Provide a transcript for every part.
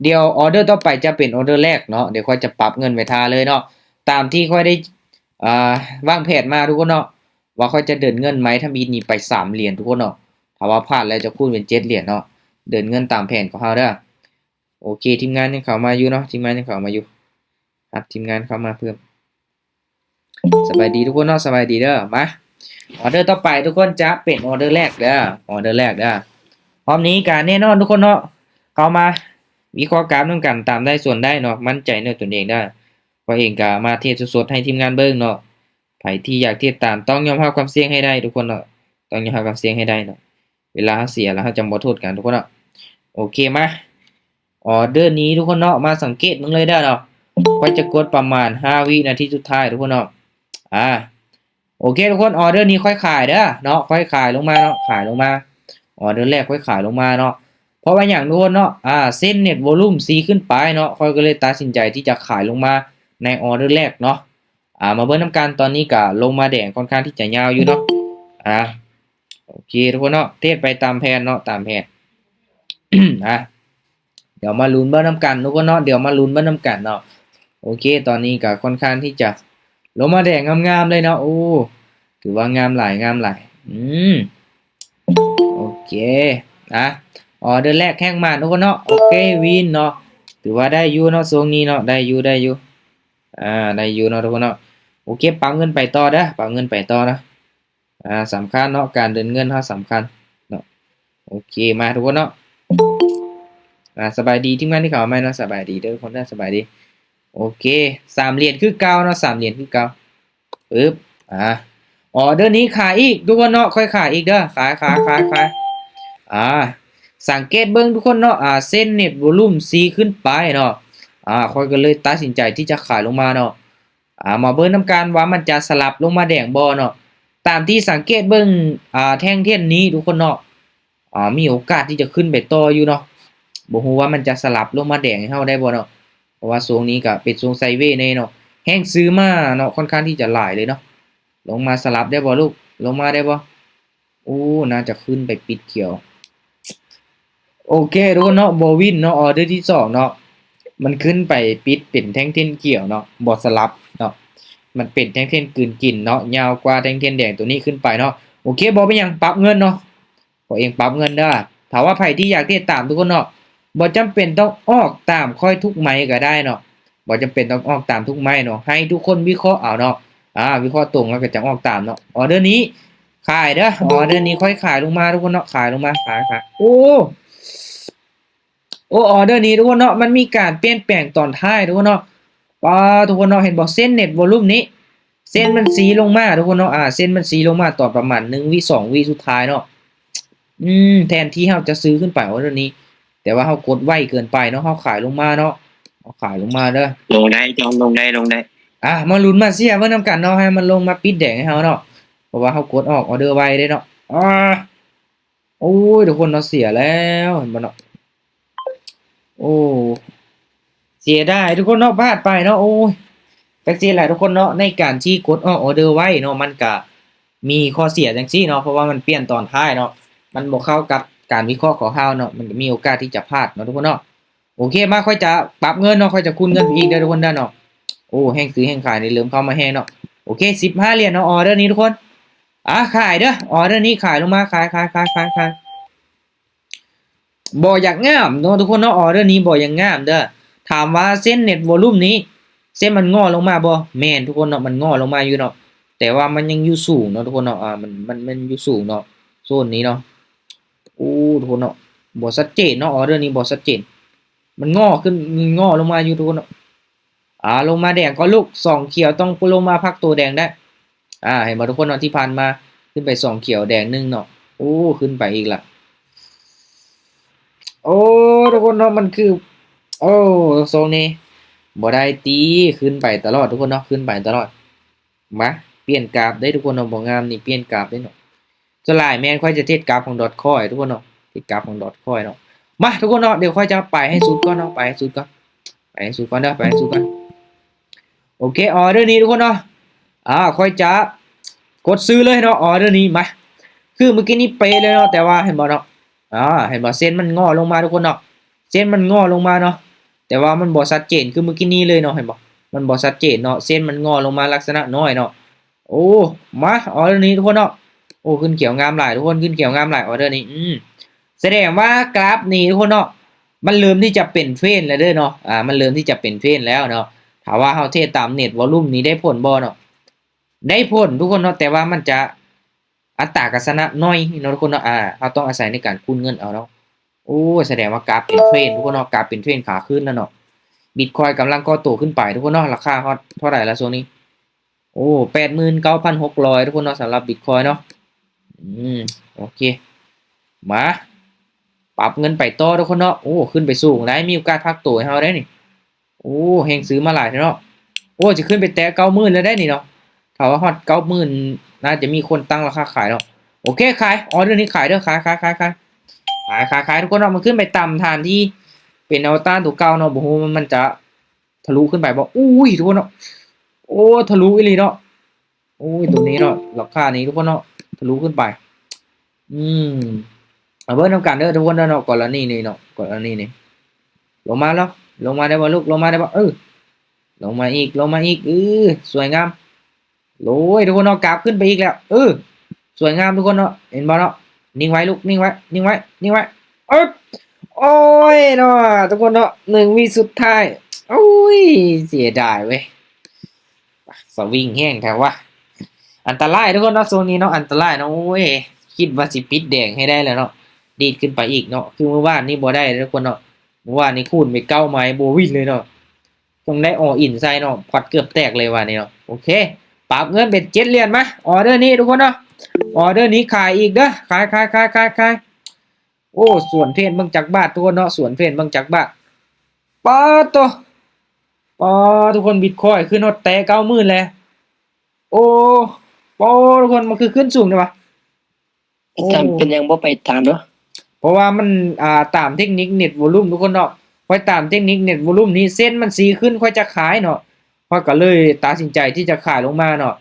ດຽວອໍເດີຕໍ່ໄປຈະເປັນອໍເດີແລກເນາະ, ດຽວຂ້ອຍຈະປັບເງິນໄວ້ຖ້າເລີຍເນາະ ຕາມທີ່ຂ້ອຍໄດ້ ອ່າ ວາງແຜນມາທຸກຄົນເນາະ ວ່າຂ້ອຍຈະເດີນເງິນໄມ້ທຳອິດນີ້ໄປສາມຫຼຽນທຸກຄົນເນາະ, ຖ້າວ່າຜ່ານແລ້ວຈະຄູນເປັນເຈັດຫຼຽນເນາະ. ເດີນເງິນຕາມແຜນຂອງເຮົາເດີ. ໂອເຄ ທີມງານຍັງເຂົ້າມາຢູ່ເນາະ, ທີມງານຍັງເຂົ້າມາຢູ່. ຮັບທີມງານເຂົ້າມາເພີ່ມ. ສະບາຍດີທຸກຄົນເນາະ, ສະບາຍດີເດີ. ມາ ອໍເດີຕໍ່ໄປທຸກຄົນຈະເປັນອໍເດີແລກເດີ, ອໍເດີແລກເດີ. ຮອບນີ້ກະແນ່ນອນທຸກຄົນເນາະ, ເຂົ້າມາວິເຄາະກາຟນຳກັນຕາມໄດ້ສ່ວນໄດ້ເນາະ, ໝັ້ນໃຈໃນຕົນເອງເດີ. ຂ້ອຍເອງກະມາເທຣດສົດໆໃຫ້ທີມງານເບິ່ງເນາະ. ໃຜທີ່ຢາກເທຣດຕາມຕ້ອງຍອມຮັບຄວາມສ່ຽງໃຫ້ໄດ້ທຸກຄົນເນາະ, ຕ້ອງຍອມຮັບຄວາມສ່ຽງໃຫ້ໄດ້ເນາະ. ເວລາເຮົາເສຍແລ້ວເຮົາຈະບໍ່ໂທດກັນທຸກຄົນເນາະ. ໂອເຄ ມາ ອໍເດີນີ້ທຸກຄົນເນາະ, ມາສັງເກດເບິ່ງເລີຍເດີເນາະ. ຂ້ອຍຈະກົດປະມານຫ້າວິນາທີສຸດທ້າຍທຸກຄົນເນາະ. ອ່າ ໂອເຄທຸກຄົນ, ອໍເດີນີ້ຂ້ອຍຂາຍເດີເນາະ, ຂ້ອຍຂາຍລົງມາເນາະ, ຂາຍລົງມາ. ອໍເດີແລກຂ້ອຍຂາຍລົງມາເນາະ. ເພາະວ່າຫຍັງທຸກຄົນເນາະ? ອ່າ ເສັ້ນເນັດວອລຸ່ມຊີ້ຂຶ້ນໄປເນາະ, ຂ້ອຍກໍເລີຍຕັດສິນໃຈທີ່ຈະຂາຍລົງມາໃນອໍເດີແລກເນາະ. ອ່າ ມາເບິ່ງນຳກັນ, ຕອນນີ້ກະລົງມາແດງຄ່ອນຂ້າງທີ່ຈະຍາວຢູ່ເນາະ. ອ່າ ໂອເຄທຸກຄົນເນາະ, ເທຣດໄປຕາມແຜນເນາະ, ຕາມແຜນ. ອ່າ ດຽວມາລຸ້ນເບິ່ງນຳກັນທຸກຄົນເນາະ, ດຽວມາລຸ້ນເບິ່ງນຳກັນເນາະ. ໂອເຄ ຕອນນີ້ກະຄ່ອນຂ້າງທີ່ຈະລົງມາແດງງາມໆເລີຍເນາະ. ໂອ້ ຖືວ່າງາມຫຼາຍ ງາມຫຼາຍ. ອືມ ໂອເຄ ອ່າ ອໍເດີແລກແຮງໝານທຸກຄົນເນາະ. ໂອເຄ ວິນເນາະ, ຖືວ່າໄດ້ຢູ່ເນາະ ຊ່ວງນີ້ເນາະ, ໄດ້ຢູ່ ໄດ້ຢູ່. ອ່າ ໄດ້ຢູ່ເນາະທຸກຄົນເນາະ. ໂອເຄ ປັບເງິນໄປຕໍ່ເດີ, ປັບເງິນໄປຕໍ່ເນາະ. ອ່າ ສຳຄັນເນາະ, ການເດີນເງິນເຮົາສຳຄັນເນາະ. ໂອເຄ ມາທຸກຄົນເນາະ. ອ່າ ສະບາຍດີທີມງານທີ່ເຂົ້າມາໃໝ່ເນາະ, ສະບາຍດີເດີທຸກຄົນເດີ, ສະບາຍດີ. ໂອເຄ ສາມຫຼຽນຄືເກົ່າເນາະ, ສາມຫຼຽນຄືເກົ່າ. ປຶບ ອ່າ ອໍເດີນີ້ຂາຍອີກທຸກຄົນເນາະ, ຂ້ອຍຂາຍອີກເດີ. ຂາຍ ຂາຍ ຂາຍ ຂາຍ. ອ່າ ສັງເກດເບິ່ງທຸກຄົນເນາະ, ອ່າ ເສັ້ນເນັດວອລຸ່ມຊີ້ຂຶ້ນໄປເນາະ. ອ່າ ຂ້ອຍກໍເລີຍຕັດສິນໃຈທີ່ຈະຂາຍລົງມາເນາະ. ອ່າ ມາເບິ່ງນຳກັນວ່າມັນຈະສະຫຼັບລົງມາແດງບໍ່ເນາະ. ຕາມທີ່ສັງເກດເບິ່ງ ອ່າ ແທ່ງທຽນນີ້ທຸກຄົນເນາະ, ອ່າ ມີໂອກາດທີ່ຈະຂຶ້ນໄປຕໍ່ຢູ່ເນາະ. ບໍ່ຮູ້ວ່າມັນຈະສະຫຼັບລົງມາແດງໃຫ້ເຮົາໄດ້ບໍ່ເນາະ, ເພາະວ່າຊ່ວງນີ້ກະເປັນຊ່ວງໄຊເວແດ່ເນາະ. ແຮງຊື້ມາເນາະ ຄ່ອນຂ້າງທີ່ຈະຫຼາຍເລີຍເນາະ. ລົງມາສະຫຼັບໄດ້ບໍ່ລູກ? ລົງມາໄດ້ບໍ່? ໂອ້ ໜ້າຈະຂຶ້ນໄປປິດຂຽວ. ໂອເຄທຸກຄົນເນາະ, ບໍ່ວິນເນາະ, ອໍເດີທີສອງເນາະ, ມັນຂຶ້ນໄປປິດເປັນແທ່ງທຽນຂຽວເນາະ, ບໍ່ສະຫຼັບເນາະ, ມັນເປັນແທ່ງທຽນກືນກິນເນາະ, ຍາວກວ່າແທ່ງທຽນແດງໂຕນີ້ຂຶ້ນໄປເນາະ. ໂອເຄ ບໍ່ເປັນຫຍັງ, ປັບເງິນເນາະ, ພວກເອງປັບເງິນເດີ. ຖ້າວ່າໃຜທີ່ຢາກເທຣດຕາມທຸກຄົນເນາະ, ບໍ່ຈຳເປັນຕ້ອງອອກຕາມຂ້ອຍທຸກໄມ້ກໍໄດ້ເນາະ, ບໍ່ຈຳເປັນຕ້ອງອອກຕາມທຸກໄມ້ເນາະ, ໃຫ້ທຸກຄົນວິເຄາະເອົາເນາະ. ອ່າ ວິເຄາະຕົງແລ້ວກໍຈັ່ງອອກຕາມເນາະ. ອໍເດີນີ້ຂາຍເດີ, ອໍເດີນີ້ຂ້ອຍຂາຍລົງມາທຸກຄົນເນາະ, ຂາຍລົງມາ, ຂາຍ ຂາຍ. ໂອ້ ໂອ້ ອໍເດີນີ້ທຸກຄົນເນາະ, ມັນມີການປ່ຽນແປງຕອນທ້າຍທຸກຄົນເນາະ. ປາ ທຸກຄົນເນາະ, ເຫັນບໍ່ ເສັ້ນເນັດວອລຸ່ມນີ້, ເສັ້ນມັນຊີ້ລົງມາທຸກຄົນເນາະ, ອ່າ ເສັ້ນມັນຊີ້ລົງມາຕອນປະມານໜຶ່ງວິ ສອງວິສຸດທ້າຍເນາະ. ອືມ ແທນທີ່ເຮົາຈະຊື້ຂຶ້ນໄປອໍເດີນີ້, ແຕ່ວ່າເຮົາກົດໄວເກີນໄປເນາະ, ເຮົາຂາຍລົງມາເນາະ, ເຮົາຂາຍລົງມາເດີ. ລົງໄດ້ ຈອມ ລົງໄດ້ ລົງໄດ້. ອ່າ ມາລຸ້ນມາເຊຍເບິ່ງນຳກັນເນາະ, ໃຫ້ມັນລົງມາປິດແດງໃຫ້ເຮົາເນາະ, ເພາະວ່າເຮົາກົດອອກອໍເດີໄວເດ້ເນາະ. ອ່າ ໂອ້ຍ ທຸກຄົນເນາະ, ເສຍແລ້ວ ເຫັນບໍ່ເນາະ. ໂອ້ ເສຍດາຍທຸກຄົນເນາະ, ພາດໄປເນາະ. ໂອ້ຍ ຈັກຊີ້ແຫຼະທຸກຄົນເນາະ, ໃນການທີ່ກົດອອກອໍເດີໄວເນາະ, ມັນກະມີຂໍ້ເສຍຈັ່ງຊີ້ເນາະ, ເພາະວ່າມັນປ່ຽນຕອນທ້າຍເນາະ, ມັນບໍ່ເຂົ້າກັບການວິເຄາະຂອງເຮົາເນາະ, ມັນກະມີໂອກາດທີ່ຈະພາດເນາະ ທຸກຄົນເນາະ. ໂອເຄ ມາ ຂ້ອຍຈະປັບເງິນເນາະ, ຂ້ອຍຈະຄູນເງິນໄປອີກເດີ ທຸກຄົນເດີເນາະ. ໂອ້ ແຮງຊື້ແຮງຂາຍນີ້ເລີ່ມເຂົ້າມາແຮງເນາະ. ໂອເຄ ສິບຫ້າຫຼຽນເນາະ ອໍເດີນີ້ທຸກຄົນ. ອ່າ ຂາຍເດີ, ອໍເດີນີ້ຂາຍລົງມາ, ຂາຍ ຂາຍ ຂາຍ ຂາຍ ຂາຍ. ບໍ່ຢາກງາມເນາະ ທຸກຄົນເນາະ, ອໍເດີນີ້ບໍ່ຢາກງາມເດີ. ຖາມວ່າເສັ້ນເນັດວອລຸ່ມນີ້ ເສັ້ນມັນງໍ້ລົງມາບໍ່? ແມ່ນ ທຸກຄົນເນາະ, ມັນງໍ້ລົງມາຢູ່ເນາະ, ແຕ່ວ່າມັນຍັງຢູ່ສູງເນາະ ທຸກຄົນເນາະ. ອ່າ ມັນ ມັນ ມັນຢູ່ສູງເນາະ ໂຊນນີ້ເນາະ. ໂອ້ ທຸກຄົນເນາະ, ບໍ່ຊັດເຈນເນາະ, ອໍເດີນີ້ບໍ່ຊັດເຈນ. ມັນງໍ້ຂຶ້ນ ງໍ້ລົງມາຢູ່ ທຸກຄົນເນາະ. ອ່າ ລົງມາແດງກ່ອນລູກ, ສອງຂຽວຕ້ອງລົງມາພັກໂຕແດງໄດ້. ອ່າ ເຫັນບໍ່ ທຸກຄົນເນາະ, ທີ່ຜ່ານມາຂຶ້ນໄປສອງຂຽວແດງໜຶ່ງເນາະ. ໂອ້ ຂຶ້ນໄປອີກລະ. ໂອ້ ທຸກຄົນເນາະ, ມັນຄື ໂອ້ ຊົງນີ້ບໍ່ໄດ້ຕິ, ຂຶ້ນໄປຕະຫຼອດ ທຸກຄົນເນາະ, ຂຶ້ນໄປຕະຫຼອດ. ມາ ປ່ຽນກາບເດ້ ທຸກຄົນເນາະ, ບໍ່ງາມນີ້ປ່ຽນກາບເດ້ເນາະ. ສ່ວນຫຼາຍແມ່ນຂ້ອຍຈະເທດກາບຂອງດອດຄອຍ ທຸກຄົນເນາະ, ເທດກາບຂອງດອດຄອຍເນາະ. ມາ ທຸກຄົນເນາະ, ດຽວຂ້ອຍຈະໄປໃຫ້ສຸດກ່ອນເນາະ, ໄປໃຫ້ສຸດກ່ອນ, ໄປໃຫ້ສຸດກ່ອນເດີ, ໄປໃຫ້ສຸດກ່ອນ. ໂອເຄ ອໍເດີນີ້ ທຸກຄົນເນາະ, ອ່າ ຂ້ອຍຈະກົດຊື້ເລີຍເນາະ ອໍເດີນີ້. ມາ ຄືມື້ກີ້ນີ້ເປະເລີຍເນາະ, ແຕ່ວ່າເຫັນບໍ່ເນາະ, ອ່າ ເຫັນບໍ່ ເສັ້ນມັນງໍ້ລົງມາ ທຸກຄົນເນາະ, ເສັ້ນມັນງໍ້ລົງມາເນາະ. ແຕ່ວ່າມັນບໍ່ຊັດເຈນຄືມື້ກີ້ນີ້ເລີຍເນາະ ເຫັນບໍ່? ມັນບໍ່ຊັດເຈນເນາະ ເສັ້ນມັນງໍລົງມາລັກສະນະນ້ອຍເນາະ. ໂອ້ ມາ ອໍເດີນີ້ທຸກຄົນເນາະ. ໂອ້ ຂຶ້ນຂຽວງາມຫຼາຍທຸກຄົນ ຂຶ້ນຂຽວງາມຫຼາຍ ອໍເດີນີ້. ອືມ ສະແດງວ່າກຣາຟນີ້ທຸກຄົນເນາະ ມັນເລີ່ມທີ່ຈະເປັນເທຣນແລ້ວເດີເນາະ. ອາ ມັນເລີ່ມທີ່ຈະເປັນເທຣນແລ້ວເນາະ. ຖ້າວ່າເຮົາເທດຕາມເນັດວອລຸມນີ້ໄດ້ຜົນບໍ່ເນາະ? ໄດ້ຜົນທຸກຄົນເນາະ ແຕ່ວ່າມັນຈະ ອັດຕາການຊະນະໜ້ອຍເນາະທຸກຄົນເນາະ. ອາ ເຮົາຕ້ອງອາໄສໃນການຄູນເງິນເອົາເນາະ. ໂອ້ ສະແດງວ່າກາບເປັນເທຣນທຸກຄົນເນາະ ກາບເປັນເທຣນຂາຂຶ້ນແລ້ວເນາະ. ບິດຄອຍກຳລັງກໍ່ໂຕຂຶ້ນໄປທຸກຄົນເນາະ. ລາຄາຮອດເທົ່າໃດລະຊ່ວງນີ້? ໂອ້ ແປດໝື່ນເກົ້າພັນຫົກຮ້ອຍທຸກຄົນເນາະ ສຳລັບບິດຄອຍເນາະ. ອືມ ໂອເຄ ມາ ປັບເງິນໄປຕໍ່ທຸກຄົນເນາະ. ໂອ້ ຂຶ້ນໄປສູງໄດ໋ ມີໂອກາດພັກໂຕໃຫ້ເຮົາໄດ໋ນີ້. ໂອ້ ແຮງຊື້ມາຫຼາຍແທ້ເນາະ. ໂອ້ ຊິຂຶ້ນໄປແຕະເກົ້າໝື່ນແລ້ວໄດ໋ນີ້ເນາະ. ຖ້າວ່າຮອດເກົ້າໝື່ນ ໜ້າຈະມີຄົນຕັ້ງລາຄາຂາຍເນາະ. ໂອເຄ ຂາຍ ອໍເດີນີ້ຂາຍເດີ ຂາຍ ຂາຍ ຂາຍ ຂາຍ ຂາຍ ຂາຍ ຂາຍ ທຸກຄົນເນາະ. ມັນຂຶ້ນໄປຕາມຖານທີ່ເປັນແອວຕານຕົວເກົ່າເນາະ. ບໍ່ຮູ້ວ່າມັນຈະທະລຸຂຶ້ນໄປບໍ່? ອຸ້ຍ ທຸກຄົນເນາະ ໂອ້ ທະລຸອີ່ຫຼີເນາະ. ໂອ້ຍ ຕົວນີ້ເນາະ ລາຄານີ້ທຸກຄົນເນາະ ທະລຸຂຶ້ນໄປ. ອືມ ມາເບິ່ງນຳກັນເດີທຸກຄົນເດີເນາະ. ກໍລະນີນີ້ເນາະ ກໍລະນີນີ້ ລົງມາແລ້ວ ລົງມາໄດ້ບໍ່ລູກ? ລົງມາໄດ້ບໍ່? ເອີ ລົງມາອີກ ລົງມາອີກ ເອີ ສວຍງາມ. ໂອ້ຍ ທຸກຄົນເນາະ ກາບຂຶ້ນໄປອີກແລ້ວ. ເອີ ສວຍງາມທຸກຄົນເນາະ ເຫັນບໍ່ເນາະ? ນິ່ງໄວ້ລູກ ນິ່ງໄວ້ ນິ່ງໄວ້ ນິ່ງໄວ້. ເອີ ໂອ້ຍເນາະ ທຸກຄົນເນາະ ໜຶ່ງວິສຸດທ້າຍ. ໂອ້ຍ ເສຍດາຍເວີຍ. ສະວິງແຮງແທ້ວະ. ອັນຕະລາຍທຸກຄົນເນາະ ຊ່ວງນີ້ເນາະ ອັນຕະລາຍເນາະ. ໂອ້ຍ ຄິດວ່າຊິປິດແດງໃຫ້ໄດ້ແລ້ວເນາະ ດີດຂຶ້ນໄປອີກເນາະ. ຄືມື້ວານນີ້ບໍ່ໄດ້ເດີທຸກຄົນເນາະ ມື້ວານນີ້ຄູນໄປເກົ້າໄມ້ ບໍ່ວິນເລີຍເນາະ. ຕ້ອງໄດ້ອໍອິນໃສ່ເນາະ ພອດເກືອບແຕກເລີຍວານນີ້ເນາະ. ໂອເຄ ປັບເງິນເປັນເຈັດຫຼຽນມາ. ອໍເດີນີ້ທຸກຄົນເນາະ ອໍເດີນີ້ຂາຍອີກເດີ ຂາຍ ຂາຍ ຂາຍ ຂາຍ ຂາຍ. ໂອ້ ສວນເທຣນເບິ່ງຈັກບາດທຸກຄົນເນາະ ສວນເທຣນເບິ່ງຈັກບາດ. ປາດໂຕ ປາດ ທຸກຄົນ ບິດຄອຍຂຶ້ນຮອດແຕະເກົ້າໝື່ນແລ້ວ. ໂອ້ ປາດ ທຸກຄົນ ມັນຄືຂຶ້ນສູງແທ້ວະ. ອາຈານ ໂອ້ ເປັນຫຍັງບໍ່ໄປຕາມເນາະ? ເພາະວ່າມັນ ອ່າ ຕາມເທັກນິກເນັດວອລຸມທຸກຄົນເນາະ. ຂ້ອຍຕາມເທັກນິກເນັດວອລຸມນີ້ ເສັ້ນມັນຊີ້ຂຶ້ນ ຂ້ອຍຈະຂາຍເນາະ. ຂ້ອຍກໍເລີຍຕັດສິນໃຈທີ່ຈະຂາຍລົງມາເນາະ.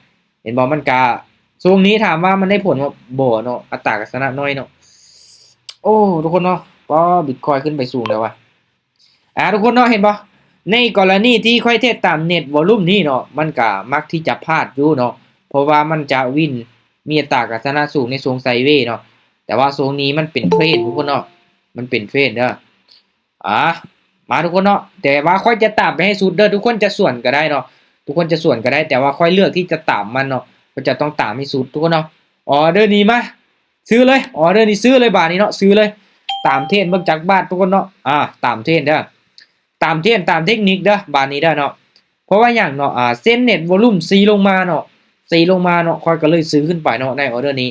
ເຫັນບໍ່? ມັນກະ ຊ່ວງນີ້ຖາມວ່າມັນໄດ້ຜົນບໍ່? ບໍ່ເນາະ ອັດຕາການຊະນະໜ້ອຍເນາະ. ໂອ້ ທຸກຄົນເນາະ ປາດ ບິດຄອຍຂຶ້ນໄປສູງແລ້ວວະ. ອ່າ ທຸກຄົນເນາະ ເຫັນບໍ່? ໃນກໍລະນີທີ່ຂ້ອຍເທດຕາມເນັດວອລຸມນີ້ເນາະ ມັນກະມັກທີ່ຈະພາດຢູ່ເນາະ ເພາະວ່າມັນຈະວິນ ມີອັດຕາການຊະນະສູງໃນຊ່ວງໄຊເວເນາະ. ແຕ່ວ່າຊ່ວງນີ້ມັນເປັນເທຣນທຸກຄົນເນາະ ມັນເປັນເທຣນເດີ. ອ່າ ມາທຸກຄົນເນາະ ແຕ່ວ່າຂ້ອຍຈະຕາມໄປໃຫ້ສຸດເດີ. ທຸກຄົນຈະສວນກໍໄດ້ເນາະ ທຸກຄົນຈະສວນກໍໄດ້ ແຕ່ວ່າຂ້ອຍເລືອກທີ່ຈະຕາມມັນເນາະ ກໍຈະຕ້ອງຕາມໃຫ້ສຸດທຸກຄົນເນາະ. ອໍເດີນີ້ມາ ຊື້ເລີຍ ອໍເດີນີ້ຊື້ເລີຍ ບາດນີ້ເນາະ ຊື້ເລີຍ. ຕາມເທຣນເບິ່ງຈັກບາດທຸກຄົນເນາະ. ອ່າ ຕາມເທຣນເດີ ຕາມເທຣນ ຕາມເທັກນິກເດີ ບາດນີ້ເດີເນາະ. ເພາະວ່າຫຍັງເນາະ? ອ່າ ເສັ້ນເນັດວອລຸມຊີ້ລົງມາເນາະ ຊີ້ລົງມາເນາະ ຂ້ອຍກໍເລີຍຊື້ຂຶ້ນໄປເນາະ ໃນອໍເດີນີ້.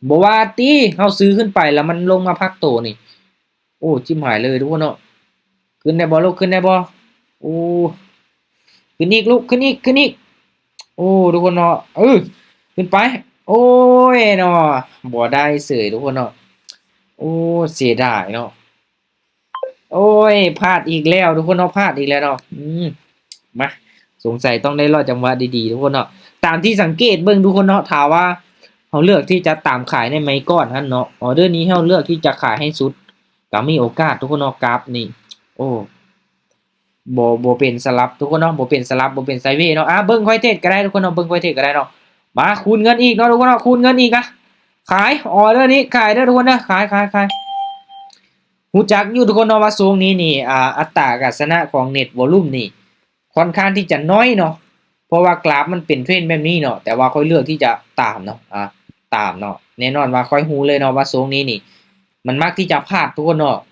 ບໍ່ວ່າຕິ ເຮົາຊື້ຂຶ້ນໄປແລ້ວມັນລົງມາພັກໂຕນີ້ ໂອ້ ຈິ້ມຫາຍເລີຍທຸກຄົນເນາະ. ຂຶ້ນໄດ້ບໍ່ລູກ? ຂຶ້ນໄດ້ບໍ່? ໂອ້ ຂຶ້ນອີກລູກ ຂຶ້ນອີກ ຂຶ້ນອີກ. ໂອ້ ທຸກຄົນເນາະ ເອີ ຂຶ້ນໄປ. ໂອ້ຍເນາະ ບໍ່ໄດ້ເສີຍທຸກຄົນເນາະ. ໂອ້ ເສຍດາຍເນາະ. ໂອ້ຍ ພາດອີກແລ້ວທຸກຄົນເນາະ ພາດອີກແລ້ວເນາະ. ອືມ ມາ ສົງໄສຕ້ອງໄດ້ລໍຈັງຫວະດີໆ ທຸກຄົນເນາະ. ຕາມທີ່ສັງເກດເບິ່ງທຸກຄົນເນາະ ຖ້າວ່າເຮົາເລືອກທີ່ຈະຕາມຂາຍໃນໄມ້ກ່ອນຫັ້ນເນາະ ອໍເດີນີ້ເຮົາເລືອກທີ່ຈະຂາຍໃຫ້ສຸດ ກໍມີໂອກາດທຸກຄົນເນາະ. ກາບນີ້ ໂອ້ ບໍ່ ບໍ່ເປັນສະຫຼັບທຸກຄົນເນາະ ບໍ່ເປັນສະຫຼັບ ບໍ່ເປັນໄຊເວເນາະ. ອ່າ ເບິ່ງຂ້ອຍເທດກໍໄດ້ທຸກຄົນເນາະ ເບິ່ງຂ້ອຍເທດກໍໄດ້ເນາະ. ມາ ຄູນເງິນອີກເນາະທຸກຄົນເນາະ ຄູນເງິນອີກ. ອ່າ ຂາຍ ອໍເດີນີ້ຂາຍເດີທຸກຄົນເດີ ຂາຍ ຂາຍ ຂາຍ. ຮູ້ຈັກຢູ່ທຸກຄົນເນາະວ່າຊ່ວງນີ້ນີ້ ອ່າ ອັດຕາການຊະນະຂອງເນັດວອລຸມນີ້ ຄ່ອນຂ້າງທີ່ຈະນ້ອຍເນາະ ເພາະວ່າກຣາຟມັນເປັນເທຣນແບບນີ້ເນາະ. ແຕ່ວ່າຂ້ອຍເລືອກທີ່ຈະຕາມເນາະ ອ່າ ຕາມເນາະ. ແນ່ນອນວ່າຂ້ອຍຮູ້ເລີຍເນາະວ່າຊ່ວງນີ້ນີ້ ມັນມັກທີ່ຈະພາດທຸກຄົນເນາະ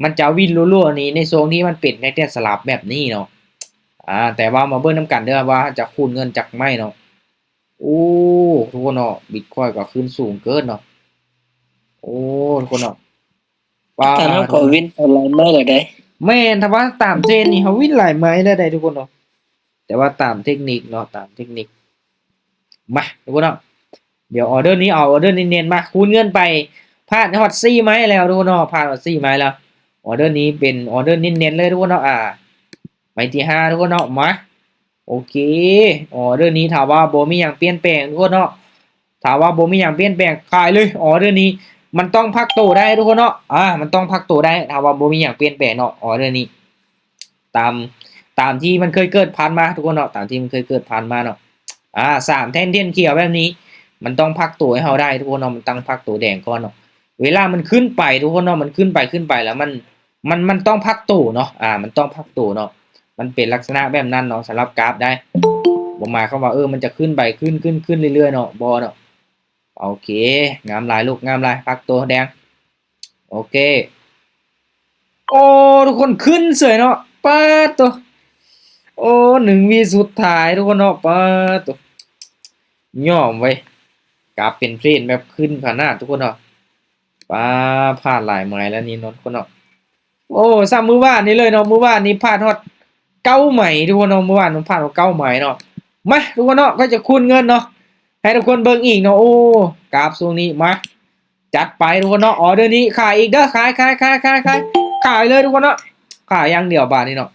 ມັນຈະວິນລົວໆນີ້ ໃນຊ່ວງທີ່ມັນເປັນແນວແຕ່ສະຫຼັບແບບນີ້ເນາະ. ອ່າ ແຕ່ວ່າມາເບິ່ງນຳກັນເດີວ່າຈະຄູນເງິນຈັກໄມ້ເນາະ. ໂອ້ ທຸກຄົນເນາະ ບິດຄອຍກໍຂຶ້ນສູງເກີນເນາະ. ໂອ້ ທຸກຄົນເນາະ ປາດ ແຕ່ເຮົາກໍວິນໄປຫຼາຍໄມ້ແລ້ວເດ້. ແມ່ນ ຖ້າວ່າຕາມເທຣນນີ້ເຮົາວິນຫຼາຍໄມ້ແລ້ວໄດ໋ທຸກຄົນເນາະ. ແຕ່ວ່າຕາມເທັກນິກເນາະ ຕາມເທັກນິກ. ມາ ທຸກຄົນເນາະ ດຽວອໍເດີນີ້ ເອົາອໍເດີເນັ້ນໆ ມາ ຄູນເງິນໄປ ພາດຮອດສີ່ໄມ້ແລ້ວທຸກຄົນເນາະ ພາດຮອດສີ່ໄມ້ແລ້ວ. ອໍເດີນີ້ເປັນອໍເດີເນັ້ນໆເລີຍທຸກຄົນເນາະ. ອ່າ ໄມ້ທີຫ້າທຸກຄົນເນາະ ມາ. ໂອເຄ ອໍເດີນີ້ຖ້າວ່າບໍ່ມີຫຍັງປ່ຽນແປງທຸກຄົນເນາະ ຖ້າວ່າບໍ່ມີຫຍັງປ່ຽນແປງ ຂາຍເລີຍ. ອໍເດີນີ້ມັນຕ້ອງພັກໂຕໄດ້ທຸກຄົນເນາະ ອ່າ ມັນຕ້ອງພັກໂຕໄດ້ ຖ້າວ່າບໍ່ມີຫຍັງປ່ຽນແປງເນາະ ອໍເດີນີ້. ຕາມ ຕາມທີ່ມັນເຄີຍເກີດຜ່ານມາທຸກຄົນເນາະ ຕາມທີ່ມັນເຄີຍເກີດຜ່ານມາເນາະ. ອາ ສາມແທ່ງທຽນຂຽວແບບນີ້ ມັນຕ້ອງພັກໂຕໃຫ້ເຮົາໄດ້ທຸກຄົນເນາະ ມັນຕ້ອງພັກໂຕແດງກ່ອນເນາະ. ເວລາມັນຂຶ້ນໄປທຸກຄົນເນາະ ມັນຂຶ້ນໄປ ຂຶ້ນໄປແລ້ວມັນ ມັນ ມັນຕ້ອງພັກໂຕເນາະ ອາ ມັນຕ້ອງພັກໂຕເນາະ. ມັນເປັນລັກສະນະແບບນັ້ນເນາະ ສຳລັບກາຟໄດ໋ ບໍ່ໝາຍຄວາມວ່າ ເອີ ມັນຈະຂຶ້ນໄປ ຂຶ້ນ ຂຶ້ນ ຂຶ້ນເລື້ອຍໆເນາະ ບໍ່ເນາະ. ໂອເຄ ງາມຫຼາຍລູກ ງາມຫຼາຍ ພັກໂຕແດງ. ໂອເຄ ໂອ້ ທຸກຄົນ ຂຶ້ນເສີຍເນາະ ປາດໂຕ. ໂອ້ ໜຶ່ງວິສຸດທ້າຍທຸກຄົນເນາະ ປາດໂຕ ຍອມເວີຍ ກາເປັນເທຣນແບບຂຶ້ນຂະໜາດທຸກຄົນເນາະ. ປາ ພາດຫຼາຍໄມ້ແລ້ວນີ້ເນາະທຸກຄົນເນາະ. ໂອ້ ສ່ຳມື້ວານນີ້ເລີຍເນາະ ມື້ວານນີ້ພາດຮອດເກົ້າໄມ້ທຸກຄົນເນາະ ມື້ວານພາດຮອດເກົ້າໄມ້ເນາະ. ມາທຸກຄົນເນາະ ຂ້ອຍຈະຄູນເງິນເນາະ ໃຫ້ທຸກຄົນເບິ່ງອີກເນາະ. ໂອ້ ກາຟຊ່ວງນີ້ ມາ ຈັດໄປທຸກຄົນເນາະ ອອເດີນີ້ຂາຍອີກເດີ ຂາຍ ຂາຍ ຂາຍ ຂາຍ ຂາຍ ຂາຍເລີຍທຸກຄົນເນາະ ຂາຍຢ່າງດຽວບາດນີ້ເນາະ.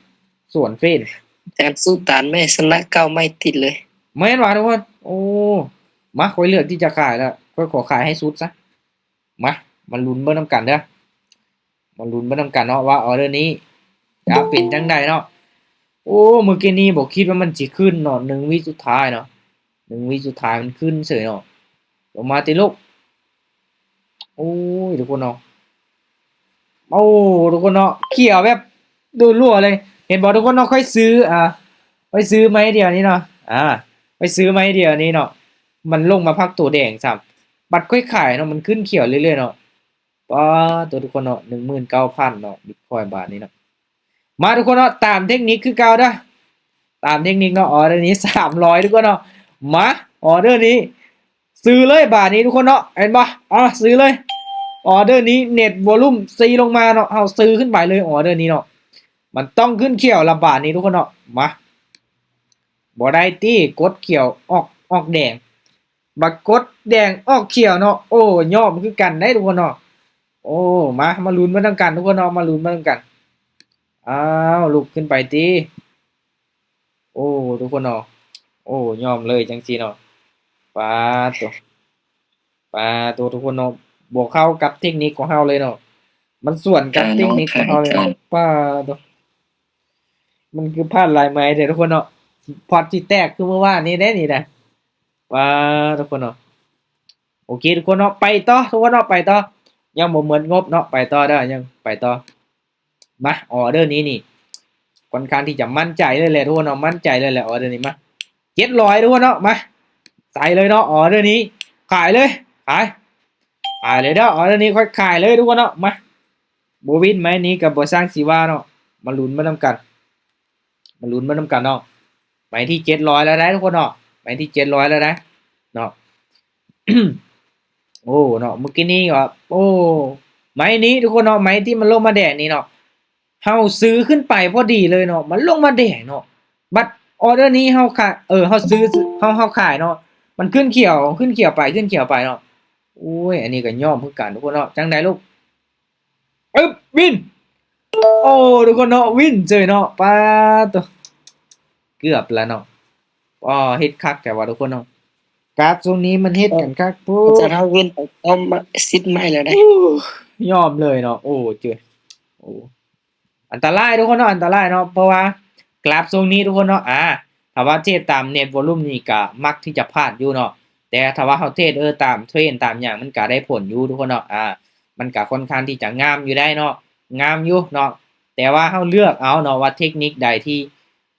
ສວນເຟນ ແຕ່ນສູ້ຕານແມ່ ຊະນະເກົ້າໄມ້ຕິດເລີຍ ແມ່ນຫວາທຸກຄົນ? ໂອ້ ມາ ຂ້ອຍເລືອກທີ່ຈະຂາຍແລ້ວ ຂ້ອຍຂໍຂາຍໃຫ້ສຸດຊະ. ມາ ມາລຸ້ນເບິ່ງນຳກັນເດີ ມາລຸ້ນເບິ່ງນຳກັນເນາະວ່າອອເດີນີ້ຈະເປັນຈັ່ງໃດເນາະ. ໂອ້ ມື້ກີ້ນີ້ບໍ່ຄິດວ່າມັນຊິຂຶ້ນເນາະ ໜຶ່ງວິສຸດທ້າຍເນາະ ໜຶ່ງວິສຸດທ້າຍມັນຂຶ້ນເສີຍເນາະ. ລົງມາຕິລູກ. ໂອ້ຍ ທຸກຄົນເນາະ ໂອ້ ທຸກຄົນເນາະ ຂຽວແບບໂດດຫຼວເລີຍ ເຫັນບໍ່ທຸກຄົນເນາະ. ຂ້ອຍຊື້ ອ່າ ຂ້ອຍຊື້ໄມ້ດຽວນີ້ເນາະ ອ່າ ຂ້ອຍຊື້ໄມ້ດຽວນີ້ເນາະ ມັນລົງມາພັກໂຕແດງຊ້ຳ ບັດຂ້ອຍຂາຍເນາະ ມັນຂຶ້ນຂຽວເລື້ອຍໆເນາະ. ປາໂຕ ທຸກຄົນເນາະ ໜຶ່ງໝື່ນເກົ້າພັນເນາະ ບິດຄອຍບາດນີ້ເນາະ. ມາທຸກຄົນເນາະ ຕາມເທັກນິກຄືເກົ່າເດີ ຕາມເທັກນິກເນາະ ອອເດີນີ້ສາມຮ້ອຍທຸກຄົນເນາະ. ມາ ອອເດີນີ້ຊື້ເລີຍບາດນີ້ທຸກຄົນເນາະ ເຫັນບໍ່? ເອົາ ຊື້ເລີຍ ອອເດີນີ້ເນັດວອລຸ່ມສີ່ລົງມາເນາະ ເຮົາຊື້ຂຶ້ນໄປເລີຍ ອອເດີນີ້ເນາະ ມັນຕ້ອງຂຶ້ນຂຽວລະບາດນີ້ທຸກຄົນເນາະ. ມາ ບໍ່ໄດ້ຕິ ກົດຂຽວອອກ ອອກແດງ ບັດກົດແດງອອກຂຽວເນາະ. ໂອ້ ຍອມຄືກັນໄດ໋ທຸກຄົນເນາະ. ໂອ້ ມາ ມາລຸ້ນໄປນຳກັນທຸກຄົນເນາະ ມາລຸ້ນໄປນຳກັນ. ອ້າວ ລຸກຂຶ້ນໄປຕິ. ໂອ້ ທຸກຄົນເນາະ ໂອ້ ຍອມເລີຍຈັ່ງຊີ້ເນາະ. ປາໂຕ ປາໂຕ ທຸກຄົນເນາະ ບໍ່ເຂົ້າກັບເທັກນິກຂອງເຮົາເລີຍເນາະ ມັນສວນກັບເທັກນິກຂອງເຮົາເລີຍເນາະ. ປາໂຕ ມັນຄືພາດຫຼາຍໄມ້ແທ້ທຸກຄົນເນາະ ພອດຊິແຕກຄືມື້ວານນີ້ເດ້ນີ້ນະ. ປາ ທຸກຄົນເນາະ ໂອເຄທຸກຄົນເນາະ ໄປຕໍ່ທຸກຄົນເນາະ ໄປຕໍ່ ຍັງບໍ່ໝົດງົບເນາະ ໄປຕໍ່ເດີ ຍັງໄປຕໍ່. ມາ ອອເດີນີ້ນີ້ ຂ້ອນຂ້າງທີ່ຈະໝັ້ນໃຈເລີຍແຫຼະທຸກຄົນເນາະ ໝັ້ນໃຈເລີຍແຫຼະ ອອເດີນີ້. ມາ ເຈັດຮ້ອຍທຸກຄົນເນາະ ມາ ໃສ່ເລີຍເນາະ ອອເດີນີ້ ຂາຍເລີຍ ຂາຍ ຂາຍເລີຍເດີ ອອເດີນີ້ຂ້ອຍຂາຍເລີຍທຸກຄົນເນາະ. ມາ ບໍ່ວິນໄມ້ນີ້ກໍບໍ່ຊ່າງຊິວ່າເນາະ ມາລຸ້ນໄປນຳກັນ ມາລຸ້ນໄປນຳກັນເນາະ. ໄມ້ທີເຈັດຮ້ອຍແລ້ວໄດ໋ທຸກຄົນເນາະ ໄມ້ທີເຈັດຮ້ອຍແລ້ວໄດ໋ເນາະ. ໂອ້ເນາະ ມື້ກີ້ນີ້ກໍ ໂອ້ ໄມ້ນີ້ທຸກຄົນເນາະ ໄມ້ທີ່ມັນລົງມາແດງນີ້ເນາະ ເຮົາຊື້ຂຶ້ນໄປພໍດີເລີຍເນາະ ມັນລົງມາແດງເນາະ ບັດອອເດີນີ້ເຮົາຂາຍ ເອີ ເຮົາຊື້ ເຮົາ ເຮົາຂາຍເນາະ ມັນຂຶ້ນຂຽວ ຂຶ້ນຂຽວໄປ ຂຶ້ນຂຽວໄປເນາະ. ໂອ້ຍ ອັນນີ້ກໍຍອມຄືກັນທຸກຄົນເນາະ. ຈັ່ງໃດລູກ? ອຶບ ວິນ ໂອ້ ທຸກຄົນເນາະ ວິນເຈີເນາະ ປາໂຕ ເກືອບລະເນາະ. ອໍ ເຮັດຄັກແທ້ວ່າທຸກຄົນເນາະ ກາດຊ່ວງນີ້ມັນເຮັດກັນຄັກໂພດ. ຈະເຮົາວິນໄປຕ້ອມ ສິບໄມ້ແລ້ວເດ້ ຍອມເລີຍເນາະ. ໂອ້ ເຈີ ໂອ້ ອັນຕະລາຍທຸກຄົນເນາະ ອັນຕະລາຍເນາະ ເພາະວ່າກຣາຟຊ່ວງນີ້ທຸກຄົນເນາະ ອາ ຖ້າວ່າເທຣດຕາມເນັດວອລຸ່ມນີ້ກະມັກທີ່ຈະພາດຢູ່ເນາະ ແຕ່ຖ້າວ່າເຮົາເທຣດ ເອີ ຕາມເທຣນຕາມຫຍັງ ມັນກະໄດ້ຜົນຢູ່ທຸກຄົນເນາະ ອາ ມັນກະຄ່ອນຂ້າງທີ່ຈະງາມຢູ່ໄດ໋ເນາະ ງາມຢູ່ເນາະ ແຕ່ວ່າເຮົາເລືອກເອົາເນາະວ່າເທັກນິກໃດທີ່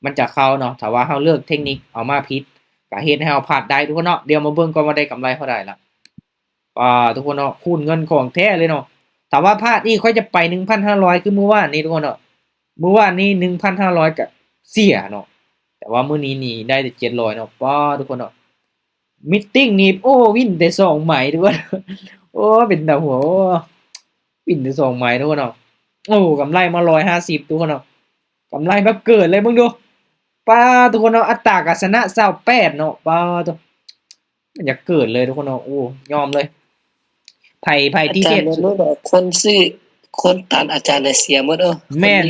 ມັນຈະເຂົ້າເນາະ ຖ້າວ່າເຮົາເລືອກເທັກນິກເອົາມາຜິດ ກະເຮັດໃຫ້ເຮົາພາດໄດ້ທຸກຄົນເນາະ. ດຽວມາເບິ່ງກ່ອນວ່າໄດ້ກຳໄລເທົ່າໃດລະ. ປາ ທຸກຄົນເນາະ ຄູນເງິນຂອງແທ້ເລີຍເນາະ ຖ້າວ່າພາດອີກຂ້ອຍຈະໄປໜຶ່ງພັນຫ້າຮ້ອຍ ຄືມື້ວານນີ້ທຸກຄົນເນາະ ມື້ວານນີ້ໜຶ່ງພັນຫ້າຮ້ອຍກະເສຍເນາະ ແຕ່ວ່າມື້ນີ້ນີ້ໄດ້ແຕ່ເຈັດຮ້ອຍເນາະ. ປາ ທຸກຄົນເນາະ ມິດຕິ້ງນີ້ ໂອ້ ວິນແຕ່ສອງໄມ້ທຸກຄົນ ໂອ້ ເປັນຕາຫົວ ໂອ້ ວິນແຕ່ສອງໄມ້ທຸກຄົນເນາະ. ໂອ້ ກຳໄລມາຮ້ອຍຫ້າສິບທຸກຄົນເນາະ ກຳໄລແບບເກີນເລີຍ ເບິ່ງດູ. ປາ ທຸກຄົນເນາະ ອັດຕາການຊະນະຊາວແປດເນາະ ປາໂຕ ມັນຢາກເກີດເລີຍທຸກຄົນເນາະ. ໂອ້ ຍອມເລີຍ ໃຜ ໃຜທີ່ເຮັດ ອາຈານ ຄົນຊື້ ຄົນຕາມອາຈານນະເສຍໝົດ. ເອີ ແມ່ນ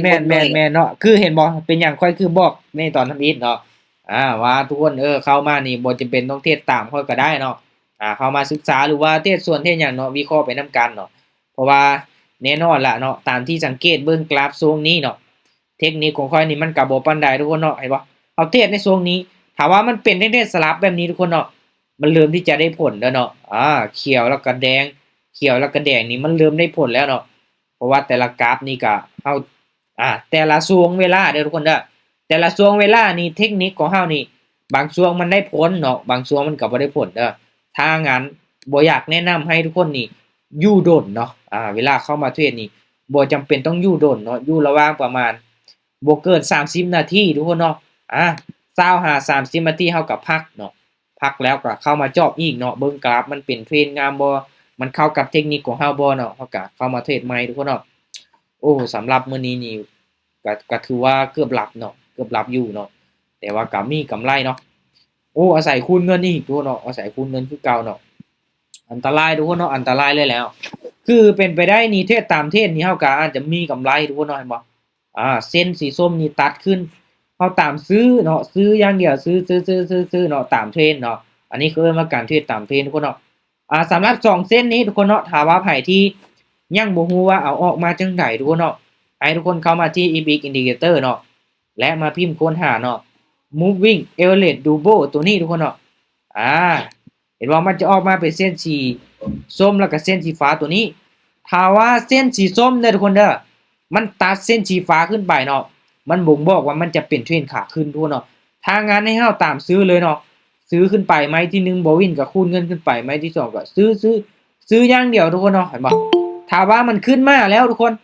ໆໆເນາະ ຄືເຫັນບໍ່ ເປັນຫຍັງຂ້ອຍຄືບອກໃນຕອນທຳອິດເນາະ ອາ ວ່າທຸກຄົນ ເອີ ເຂົ້າມານີ້ບໍ່ຈຳເປັນຕ້ອງເທຣດຕາມຂ້ອຍກໍໄດ້ເນາະ ອາ ເຂົ້າມາສຶກສາ ຫຼືວ່າເທຣດສວນເທຣດຫຍັງເນາະ ວິເຄາະໄປນຳກັນເນາະ ເພາະວ່າແນ່ນອນລະເນາະ ຕາມທີ່ສັງເກດເບິ່ງກຣາຟຊ່ວງນີ້ເນາະ ເທັກນິກຂອງຂ້ອຍນີ້ມັນກໍບໍ່ປານໃດທຸກຄົນເນາະ ເຫັນບໍ່? ເຮົາເທຣດໃນຊ່ວງນີ້ ຖ້າວ່າມັນເປັນແທ່ງເທຣດສະຫຼັບແບບນີ້ທຸກຄົນເນາະ ມັນເລີ່ມທີ່ຈະໄດ້ຜົນແລ້ວເນາະ ອາ ຂຽວແລ້ວກໍແດງ ຂຽວແລ້ວກໍແດງນີ້ ມັນເລີ່ມໄດ້ຜົນແລ້ວເນາະ ເພາະວ່າແຕ່ລະກາບນີ້ກໍ ເຮົາ ອາ ແຕ່ລະຊ່ວງເວລາເດີທຸກຄົນເດີ ແຕ່ລະຊ່ວງເວລານີ້ ເທັກນິກຂອງເຮົານີ້ ບາງຊ່ວງມັນໄດ້ຜົນເນາະ ບາງຊ່ວງມັນກໍບໍ່ໄດ້ຜົນເດີ. ຖ້າງານບໍ່ຢາກແນະນຳໃຫ້ທຸກຄົນນີ້ຢູ່ດົນເນາະ ອາ ເວລາເຂົ້າມາເທຣດນີ້ ບໍ່ຈຳເປັນຕ້ອງຢູ່ດົນເນາະ ຢູ່ລະຫວ່າງປະມານບໍ່ເກີນສາມສິບນາທີທຸກຄົນເນາະ ອາ ຊາວຫາສາມສິບນາທີ ເຮົາກໍພັກເນາະ ພັກແລ້ວກໍເຂົ້າມາຈອບອີກເນາະ ເບິ່ງກຣາຟມັນເປັນເທຣນງາມບໍ່ ມັນເຂົ້າກັບເທັກນິກຂອງເຮົາບໍ່ເນາະ ເຮົາກໍເຂົ້າມາເທຣດໃໝ່ທຸກຄົນເນາະ. ໂອ້ ສຳລັບມື້ນີ້ນີ້ ກະ ກະຖືວ່າເກືອບຫຼັບເນາະ ເກືອບຫຼັບຢູ່ເນາະ ແຕ່ວ່າກະມີກຳໄລເນາະ. ໂອ້ ອາໄສຄູນເງິນອີກທຸກຄົນເນາະ ອາໄສຄູນເງິນຄືເກົ່າເນາະ. ອັນຕະລາຍທຸກຄົນເນາະ ອັນຕະລາຍເລີຍແຫຼະ. ຄືເປັນໄປໄດ້ນີ້ ເທຣດຕາມເທຣນນີ້ ເຮົາກະອາດຈະມີກຳໄລທຸກຄົນເນາະ ເຫັນບໍ່? ອາ ເສັ້ນສີສົ້ມນີ້ຕັດຂຶ້ນ ເຮົາຕາມຊື້ເນາະ ຊື້ຢ່າງດຽວ ຊື້ ຊື້ ຊື້ ຊື້ ຊື້ເນາະ ຕາມເທຣນເນາະ. ອັນນີ້ເຂົາເອີ້ນວ່າການເທຣດຕາມເທຣນທຸກຄົນເນາະ. ອາ ສຳລັບສອງເສັ້ນນີ້ທຸກຄົນເນາະ ຖ້າວ່າໃຜທີ່ຍັງບໍ່ຮູ້ວ່າເອົາອອກມາຈັ່ງໃດທຸກຄົນເນາະ ໃຫ້ທຸກຄົນເຂົ້າມາທີ່ EPIC Indicator ເນາະ ແລະ ມາພິມຄົ້ນຫາເນາະ Moving Average Double ໂຕນີ້ທຸກຄົນເນາະ. ອາ ເຫັນບໍ່ ມັນຈະອອກມາເປັນເສັ້ນສີສົ້ມ ແລ້ວກໍເສັ້ນສີຟ້າໂຕນີ້. ຖ້າວ່າເສັ້ນສີສົ້ມເດີທຸກຄົນເດີ ມັນຕັດເສັ້ນສີຟ້າຂຶ້ນໄປເນາະ ມັນບົ່ງບອກວ່າມັນຈະເປັນເທຣນຂາຂຶ້ນທຸກຄົນເນາະ. ຖ້າງານໃຫ້ເຮົາຕາມຊື້ເລີຍເນາະ ຊື້ຂຶ້ນໄປ ໄມ້ທີໜຶ່ງບໍ່ວິນກໍຄູນເງິນຂຶ້ນໄປ ໄມ້ທີສອງກໍຊື້ ຊື້ ຊື້ຢ່າງດຽວທຸກຄົນເນາະ ເຫັນບໍ່? ຖ້າວ່າມັນຂຶ້ນມາແລ້ວທຸກຄົນ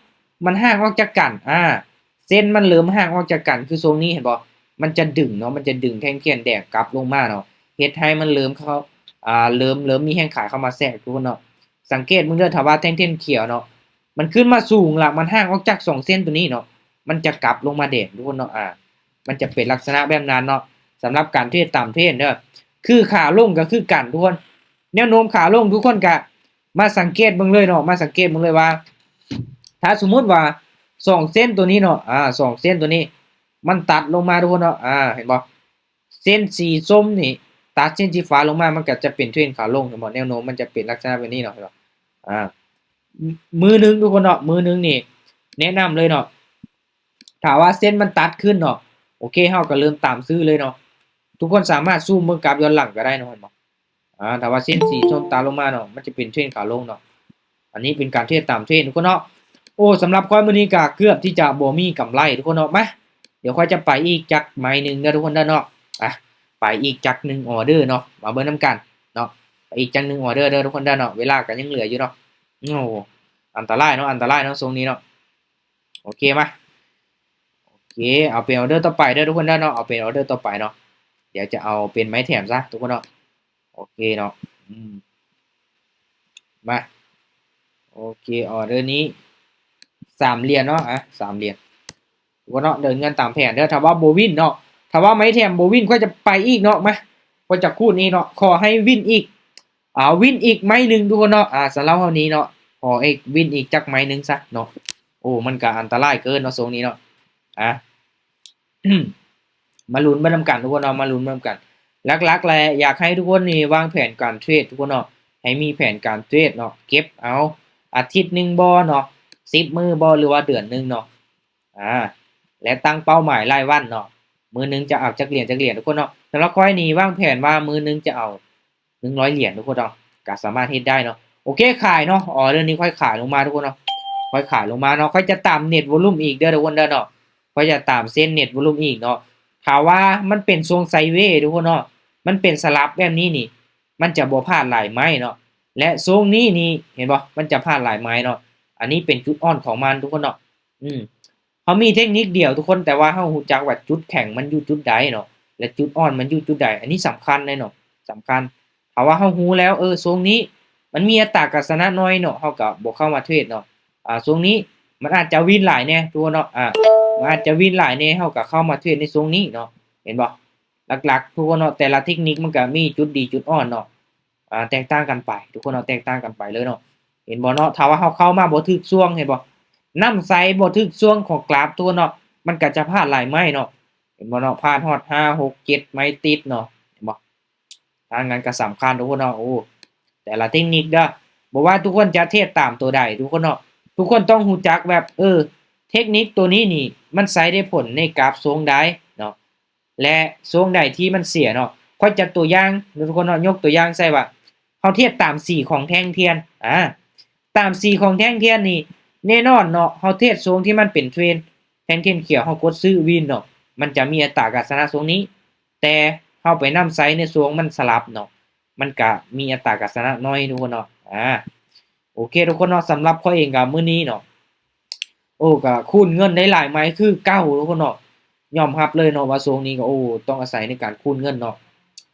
ມັນຫ່າງອອກຈາກກັນ ອາ ເສັ້ນມັນເລີ່ມຫ່າງອອກຈາກກັນ ຄືຊົງນີ້ ເຫັນບໍ່? ມັນຈະດຶງເນາະ ມັນຈະດຶງແທ່ງຂຽນແດງກັບລົງມາເນາະ ເຮັດໃຫ້ມັນເລີ່ມເຂົ້າ ອາ ເລີ່ມ ເລີ່ມມີແຮງຂາຍເຂົ້າມາແຊກທຸກຄົນເນາະ. ສັງເກດເບິ່ງເດີ ຖ້າວ່າແທ່ງຂຽນຂຽວເນາະ ມັນຂຶ້ນມາສູງລະ ມັນຫ່າງອອກຈາກສອງເສັ້ນໂຕນີ້ເນາະ ມັນຈະກັບລົງມາແດງທຸກຄົນເນາະ ອາ ມັນຈະເປັນລັກສະນະແບບນັ້ນເນາະ. ສຳລັບການເທຣດຕາມເທຣນເດີ ຄືຂາລົງກໍຄືກັນທຸກຄົນ ແນວໂນ້ມຂາລົງ ທຸກຄົນກະມາສັງເກດເບິ່ງເລີຍເນາະ ມາສັງເກດເບິ່ງເລີຍວ່າ ຖ້າສົມມຸດວ່າສອງເສັ້ນໂຕນີ້ເນາະ ອາ ສອງເສັ້ນໂຕນີ້ ມັນຕັດລົງມາທຸກຄົນເນາະ ອາ ເຫັນບໍ່? ເສັ້ນສີສົ້ມນີ້ຕັດເສັ້ນສີຟ້າລົງມາ ມັນກໍຈະເປັນເທຣນຂາລົງ ເຫັນບໍ່? ແນວໂນ້ມມັນຈະເປັນລັກສະນະແບບນີ້ເນາະ ເຫັນບໍ່? ອາ ມື້ໜຶ່ງທຸກຄົນເນາະ ມື້ໜຶ່ງນີ້ແນະນຳເລີຍເນາະ ຖ້າວ່າເສັ້ນມັນຕັດຂຶ້ນເນາະ ໂອເຄ ເຮົາກໍເລີ່ມຕາມຊື້ເລີຍເນາະ. ທຸກຄົນສາມາດຊູມເບິ່ງກາບຍ້ອນຫຼັງກໍໄດ້ເນາະ ເຫັນບໍ່? ອາ ຖ້າວ່າເສັ້ນສີສົ້ມຕັດລົງມາເນາະ ມັນຈະເປັນເທຣນຂາລົງເນາະ. ອັນນີ້ເປັນການເທຣດຕາມເທຣນທຸກຄົນເນາະ. ໂອ້ ສຳລັບຂ້ອຍມື້ນີ້ກໍເກືອບທີ່ຈະບໍ່ມີກຳໄລທຸກຄົນເນາະ. ມາ ດຽວຂ້ອຍຈະໄປອີກຈັກໄມ້ໜຶ່ງເດີທຸກຄົນເດີເນາະ. ອາ ໄປອີກຈັກໜຶ່ງອໍເດີເນາະ ມາເບິ່ງນຳກັນເນາະ. ໄປອີກຈັກໜຶ່ງອໍເດີເດີທຸກຄົນເດີເນາະ ເວລາກໍຍັງເຫຼືອຢູ່ເນາະ. ໂອ້ ອັນຕະລາຍເນາະ ອັນຕະລາຍເນາະ ຊົງນີ້ເນາະ. ໂອເຄ ມາ ໂອເຄ ເອົາເປັນອໍເດີຕໍ່ໄປເດີທຸກຄົນເດີເນາະ ເອົາເປັນອໍເດີຕໍ່ໄປເນາະ. ດຽວຈະເອົາເປັນໄມ້ແຖມຊະທຸກຄົນເນາະ. ໂອເຄເນາະ ອືມ ມາ ໂອເຄ ອໍເດີນີ້ສາມຫຼຽນເນາະ ອາ ສາມຫຼຽນ ທຸກຄົນເນາະ. ເດີນເງິນຕາມແຜນເດີ ຖ້າວ່າບໍ່ວິນເນາະ ຖ້າວ່າໄມ້ແຖມບໍ່ວິນ ຂ້ອຍຈະໄປອີກເນາະ. ມາ ຂ້ອຍຈະຄູນອີກເນາະ ຂໍໃຫ້ວິນອີກ ເອົາ ວິນອີກໄມ້ໜຶ່ງທຸກຄົນເນາະ. ອາ ສຳລັບເຮົານີ້ເນາະ ຂໍອີກ ວິນອີກຈັກໄມ້ໜຶ່ງຊະເນາະ. ໂອ້ ມັນກະອັນຕະລາຍເກີນເນາະ ຊົງນີ້ເນາະ. ອາ ມາລຸ້ນໄປນຳກັນທຸກຄົນເນາະ ມາລຸ້ນໄປນຳກັນ. ຫຼັກໆແຫຼະ ຢາກໃຫ້ທຸກຄົນນີ້ວາງແຜນການເທຣດທຸກຄົນເນາະ ໃຫ້ມີແຜນການເທຣດເນາະ ເກັບເອົາອາທິດໜຶ່ງບໍ່ເນາະ ສິບມື້ບໍ່ ຫຼືວ່າເດືອນໜຶ່ງເນາະ. ອາ ແລະ ຕັ້ງເປົ້າໝາຍລາຍວັນເນາະ ມື້ໜຶ່ງຈະເອົາຈັກຫຼຽນ ຈັກຫຼຽນທຸກຄົນເນາະ. ສຳລັບຂ້ອຍນີ້ວາງແຜນວ່າມື້ໜຶ່ງຈະເອົາ ໜຶ່ງຮ້ອຍຫຼຽນທຸກຄົນເນາະ ກໍສາມາດເຮັດໄດ້ເນາະ. ໂອເຄ ຂາຍເນາະ ອໍເດີນີ້ຂ້ອຍຂາຍລົງມາທຸກຄົນເນາະ ຂ້ອຍຂາຍລົງມາເນາະ. ຂ້ອຍຈະຕາມເນັດວອລຸມອີກເດີທຸກຄົນເດີເນາະ ຂ້ອຍຈະຕາມເສັ້ນເນັດວອລຸມອີກເນາະ. ຖ້າວ່າມັນເປັນຊ່ວງໄຊເວທຸກຄົນເນາະ ມັນເປັນສະຫຼັບແບບນີ້ນີ້ ມັນຈະບໍ່ພາດຫຼາຍໄມ້ເນາະ ແລະ ຊ່ວງນີ້ນີ້ ເຫັນບໍ່ ມັນຈະພາດຫຼາຍໄມ້ເນາະ. ອັນນີ້ເປັນຈຸດອ່ອນຂອງມັນທຸກຄົນເນາະ ອືມ ເຮົາມີເທັກນິກດຽວທຸກຄົນ ແຕ່ວ່າເຮົາຮູ້ຈັກວ່າຈຸດແຂງມັນຢູ່ຈຸດໃດເນາະ ແລະ ຈຸດອ່ອນມັນຢູ່ຈຸດໃດ ອັນນີ້ສຳຄັນເດ້ເນາະ ສຳຄັນ. ຖ້າວ່າເຮົາຮູ້ແລ້ວ ເອີ ຊ່ວງນີ້ມັນມີອັດຕາການຊະນະໜ້ອຍເນາະ ເຮົາກໍບໍ່ເຂົ້າມາເທຣດເນາະ. ອາ ຊ່ວງນີ້ມັນອາດຈະວິນຫຼາຍແດ່ທຸກຄົນເນາະ ອາ ມັນອາດຈະວິນຫຼາຍແດ່ ເຮົາກໍເຂົ້າມາເທຣດໃນຊ່ວງນີ້ເນາະ ເຫັນບໍ່? ຫຼັກໆທຸກຄົນເນາະ ແຕ່ລະເທັກນິກມັນກໍມີຈຸດດີຈຸດອ່ອນເນາະ ອາ ແຕກຕ່າງກັນໄປທຸກຄົນເນາະ ແຕກຕ່າງກັນໄປເລີຍເນາະ ເຫັນບໍ່ເນາະ? ຖ້າວ່າເຮົາເຂົ້າມາບໍ່ຖືກຊ່ວງ ເຫັນບໍ່? ນ້ຳໃສບໍ່ຖືກຊ່ວງຂອງກຣາຟທຸກຄົນເນາະ ມັນກໍຈະພາດຫຼາຍໄມ້ເນາະ ເຫັນບໍ່ເນາະ? ພາດຮອດຫ້າ ຫົກ ເຈັດໄມ້ຕິດເນາະ ເຫັນບໍ່? ທາງນັ້ນກໍສຳຄັນທຸກຄົນເນາະ. ໂອ້ ແຕ່ລະເທັກນິກເດີ ບໍ່ວ່າທຸກຄົນຈະເທຣດຕາມໂຕໃດທຸກຄົນເນາະ ທຸກຄົນຕ້ອງຮູ້ຈັກແບບ ເອີ ເທັກນິກໂຕນີ້ນີ້ ມັນໃຊ້ໄດ້ຜົນໃນກາບຊ່ວງໃດເນາະ ແລະ ຊ່ວງໃດທີ່ມັນເສຍເນາະ. ຂ້ອຍຈັກຕົວຢ່າງເນາະທຸກຄົນເນາະ, ຍົກຕົວຢ່າງໃສ່ວ່າ ເຮົາເທຣດຕາມສີຂອງແທ່ງທຽນ ອາ ຕາມສີຂອງແທ່ງທຽນນີ້ ແນ່ນອນເນາະ, ເຮົາເທຣດຊ່ວງທີ່ມັນເປັນເທຣນ ແທ່ງທຽນຂຽວ ເຮົາກົດຊື້ວິນເນາະ ມັນຈະມີອັດຕາການຊະນະຊ່ວງນີ້, ແຕ່ເຮົາໄປນຳໃຊ້ໃນຊ່ວງມັນສະຫຼັບເນາະ ມັນກະມີອັດຕາການຊະນະໜ້ອຍທຸກຄົນເນາະ. ອາ ໂອເຄທຸກຄົນເນາະ, ສຳລັບຂ້ອຍເອງກະມື້ນີ້ເນາະ ໂອ້ ກະຄູນເງິນໄດ້ຫຼາຍໃໝ່ຄືເກົ່າທຸກຄົນເນາະ. ຍອມຮັບເລີຍເນາະວ່າຊ່ວງນີ້ກະ ໂອ້ ຕ້ອງອາໄສໃນການຄູນເງິນເນາະ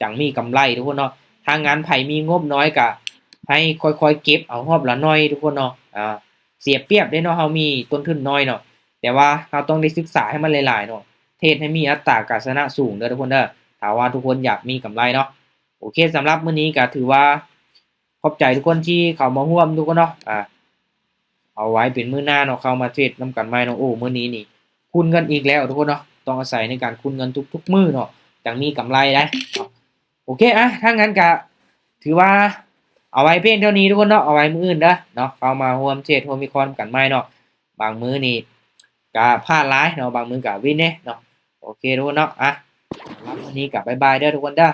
ຈັ່ງມີກຳໄລທຸກຄົນເນາະ. ຖ້າງານໃຜມີງົບນ້ອຍກະໃຫ້ຄ່ອຍໆເກັບເອົາຮອບລະໜ້ອຍທຸກຄົນເນາະ. ອາ ເສຍປຽບເດ້ເນາະ ເຮົາມີຕົ້ນທຶນນ້ອຍເນາະ, ແຕ່ວ່າເຮົາຕ້ອງໄດ້ສຶກສາໃຫ້ມັນຫຼາຍໆເນາະ ເທຣດໃຫ້ມີອັດຕາການຊະນະສູງເດີທຸກຄົນເດີ ຖ້າວ່າທຸກຄົນຢາກມີກຳໄລເນາະ. ໂອເຄ ສຳລັບມື້ນີ້ກະຖືວ່າ ຂອບໃຈທຸກຄົນທີ່ເຂົ້າມາຮ່ວມທຸກຄົນເນາະ. ອາ ເອົາໄວ້ເປັນມື້ໜ້າເນາະ ເຂົ້າມາເທຣດນຳກັນໃໝ່ເນາະ. ໂອ້ ມື້ນີ້ນີ້ຄູນເງິນອີກແລ້ວທຸກຄົນເນາະ, ຕ້ອງອາໄສໃນການຄູນເງິນທຸກໆມື້ເນາະ ຈັ່ງມີກຳໄລໄດ໋ເນາະ. ໂອເຄ ອາ ຖ້າງນັ້ນກະຖືວ່າເອົາໄວ້ພຽງເທົ່ານີ້ທຸກຄົນເນາະ, ເອົາໄວ້ມື້ອື່ນເດີເນາະ ເຂົ້າມາຮ່ວມເທຣດຮ່ວມວິເຄາະນຳກັນໃໝ່ເນາະ. ບາງມື້ນີ້ກະພາດຫຼາຍເນາະ ບາງມື້ກະວິນເດ້ເນາະ. ໂອເຄທຸກຄົນເນາະ ອາ ສຳລັບມື້ນີ້ກະບາຍບາຍເດີທຸກຄົນເດີ.